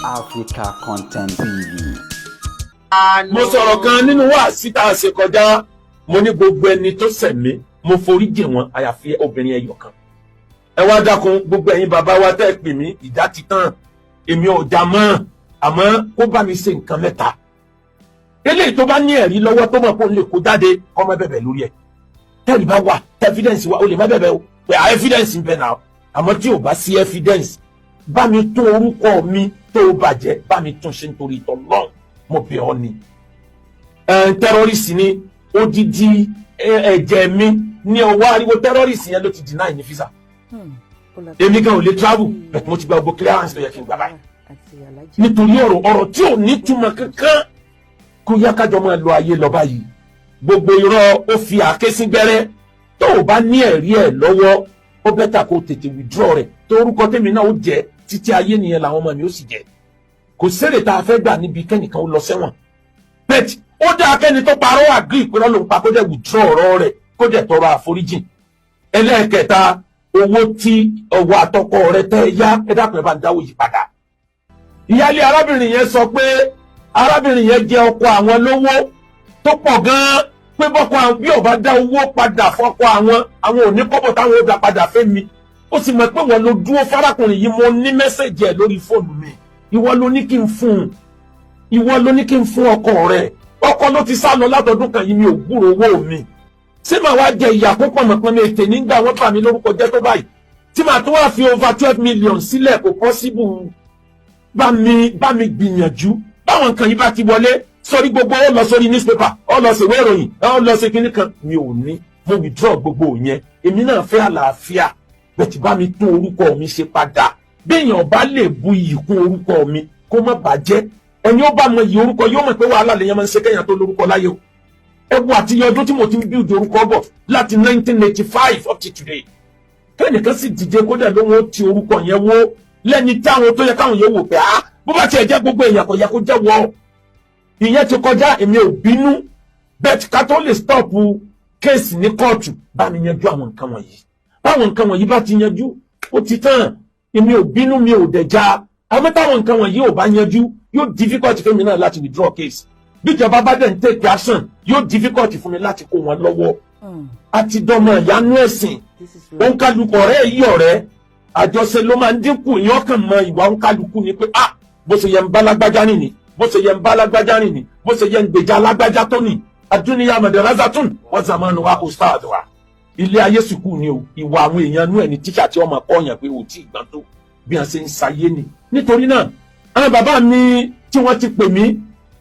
Africa Content TV. Mo sọ̀rọ̀ kan nínú wáàsí tá a ṣe kọjá. Mo ní gbogbo ẹni tó ṣẹ̀ mí, mo forí jì wọ́n, àyàfi obìnrin ẹyọ kan. Ẹ wá dákun, gbogbo ẹ̀yin bàbá wa tẹ́ ẹ pè mí, ìjà ti tán, èmi ò já mọ́. Àmọ́ kó bá mi ṣe nǹkan mẹ́ta. Eléyìí tó bá ní ẹ̀rí lọ́wọ́, tó mọ̀ pé ó lè kó jáde, kó má bẹ̀bẹ̀ lórí ẹ̀. Tẹ́rì bá wà, evidence wà, ó lè má bẹ̀bẹ̀ o, pé à evidence ń bẹ náà. Àmọ́ tí ò bá sí evidence, bá mi tún orúkọ mi tó bàjẹ́, bá mi tún ṣe nítorí tọ́lọ́run, mo bẹ̀ ọ́ ni. Terrorist ni odidi ẹ̀jẹ̀ mi ní ọwọ́ ariwo terrorist yẹn ló ti deny ní visa. Èmi gan ò lè travel, but mo ti gba gbogbo clearance tó yẹ kí n gbà báyìí, nítorí ọ̀rọ̀ tí ò ní túmọ̀ kankan. Kó yá, kájọ máa lo ayé lọ báyìí. Gbogbo irọ́ ó fi àáké sí gbẹ́rẹ́. Tó o bá ní ẹ̀rí ẹ̀ lọ́wọ́, ó better kó o tètè withdraw rẹ̀. Tó orúkọ tèmi náà ó jẹ́ títí ayé nìyẹn, làwọn ọmọ mi ó sì jẹ́. Kò sèrè tá a fẹ́ gbà níbi kẹ́nìkan ó lọ sẹ́wọ̀n, but ó dáa kẹ́ni tó parọ́ agree pé ló ń pa, kó dẹ̀ withdraw ọ̀rọ̀ rẹ̀, kó dẹ̀ tọrọ àforíjìn. Ẹlẹ́ẹ̀kẹta, owó tí ọwọ́ àtọkọ rẹ̀ tẹ́ yá, ẹ dákun, ẹ bá ń dáwó yìí padà. Ìyáálé arábìnrin yẹn sọ pé arábìnrin yẹn jẹ ọkọ àwọn lówó tó pọ̀ gan-an, pé bọ́kọ àwọn bí ó bá dá owó padà fọ́kọ àwọn, àwọn ò ní kọ́bọ̀ táwọn ó dá padà fẹ́ mi. Ó sì mọ̀ pé wọ́n ló dúró fárákùnrin yìí. Mo ní message ẹ̀ lórí fóònù mi. Ìwọ ló ní kí n fún un, ìwọ ló ní kí n fún ọkọ rẹ̀. Ọkọ ló ti sá lọ látọdún kan yìí. Mi ò gbúrò owó mi. Ṣé màá wá jẹ ìyà kó pọ̀nmọ̀pọ̀n mi ètè nígbà wọ́n bà mí lórúkọ jẹ́ tó báyìí, tí màá tún wá fi over 12 million sílẹ̀? Kò possible. Bá mi gbìyànjú. Báwọn nǹkan yìí bá ti wọlé sórí gbogbo, ó lọ sórí newspaper, ó lọ sí ìwé ìròyìn, ó lọ sí kinní kan, mi ò ní. Mo withdraw gbogbo yẹn. Èmi náà fẹ́ àlàáfíà bẹ́ẹ̀ tí bá mi tún orúkọ mi ṣe padà. Béèyàn bá lè bu iyì kún orúkọ mi, kó má bàjẹ́. Ẹni ó bá mọ iyì orúkọ yóò mọ̀ pé wàhálà lèèyàn máa ń ṣe kẹ́yàn tó lórúkọ láyé o. Ẹ wo àti ọdún tí mo ti ń build orúkọ bọ̀ láti 1985 up to today, kẹ́nìkan sì dìde kódà ló ń ti orúkọ yẹn wó lẹ́ni táwọn tó yẹ káwọn yẹn wò pé, ah, bó bá tiẹ̀ jẹ́ gbogbo èèyàn, kò yẹ kó jẹ́ wọ́. Ìyẹn ti kọjá, èmi ò bínú bẹ́ẹ̀. Ká tó lè stop case ní kóòtù, bá mi yanjú àwọn nǹkan wọ̀nyí. Báwọn nǹkan wọ̀nyí bá ti yanjú, ó ti tán. Èmi ò bínú, mi ò dẹ̀ já. Àmọ́ táwọn nǹkan wọ̀nyí ò bá yanjú, yóò difficult fún mi náà láti withdraw case. Bíjọba bá dẹ̀ ń take action, yóò difficult fún mi láti kó wọn lọ́wọ́. Àti dọmọ ìyanu ẹ̀sìn òǹkàlùkù, ọ̀rẹ́ yìí, ọ̀rẹ́ àjọṣe ló máa ń dínkù. Ìyẹn kàn mọ ìwà òǹkàlùkù ni pé, ah, bó ṣe yẹ ń bá lágbájá nìní, bó ṣe yẹ ń bá lágbájá nìní, bó ṣe yẹ ń gbèjà lágbájá tó nì. Àdúnyà madrasatun wa zamanu wa ustad wa. Ilé ayé sùkúù ni o. Ìwà àwọn èèyàn inú ẹ̀ ní tíṣà tí wọ́n máa kọ́ yàn pé ò tí ì gbọ́n tó bí wọ́n ṣe ń ṣayé ni. Nítorí náà, àwọn bàbá mi tí wọ́n ti pè mí